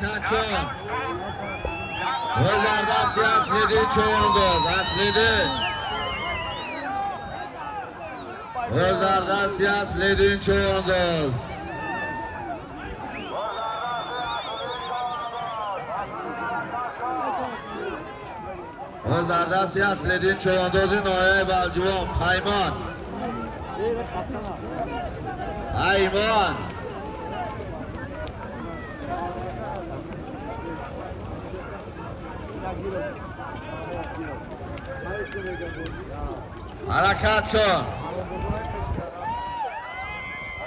حرکت کن. زردستی اصلیدین چونداز اصلیدین. زردستی اصلیدین چونداز. زردستی اصلیدین چوندازی نایه بلجوان پیمان. پیمان. حرکت کن.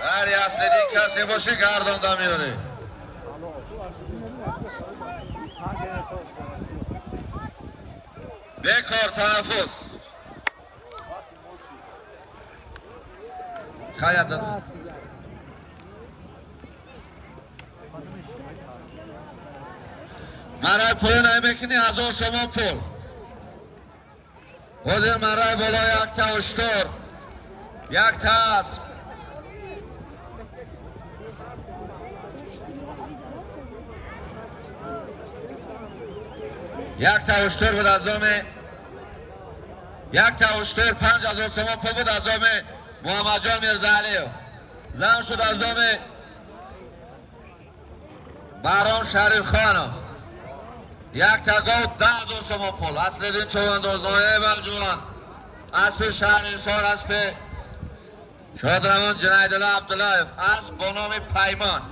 هر اصلیدین کسی باشه گردانده میاره. بکار تنفس. خیلی مرای پایین نمیکنی 1000 سومان پول. حاضر مرای بالا یک تا اشتر، یک تا اسب. یک تا اشتر بود از دام، یک تا اشتر 5000 سومان پول بود از دام محمد جان میرزا علیف. زن شد از دام بهرام شریف خانم. یک تا گاو 10000 سومان پول. اصلیدین چوبانداز نایه بلجوان اسب شهرنشار اسب شادروان جنایدالله عبدالله اسب با نام پیمان.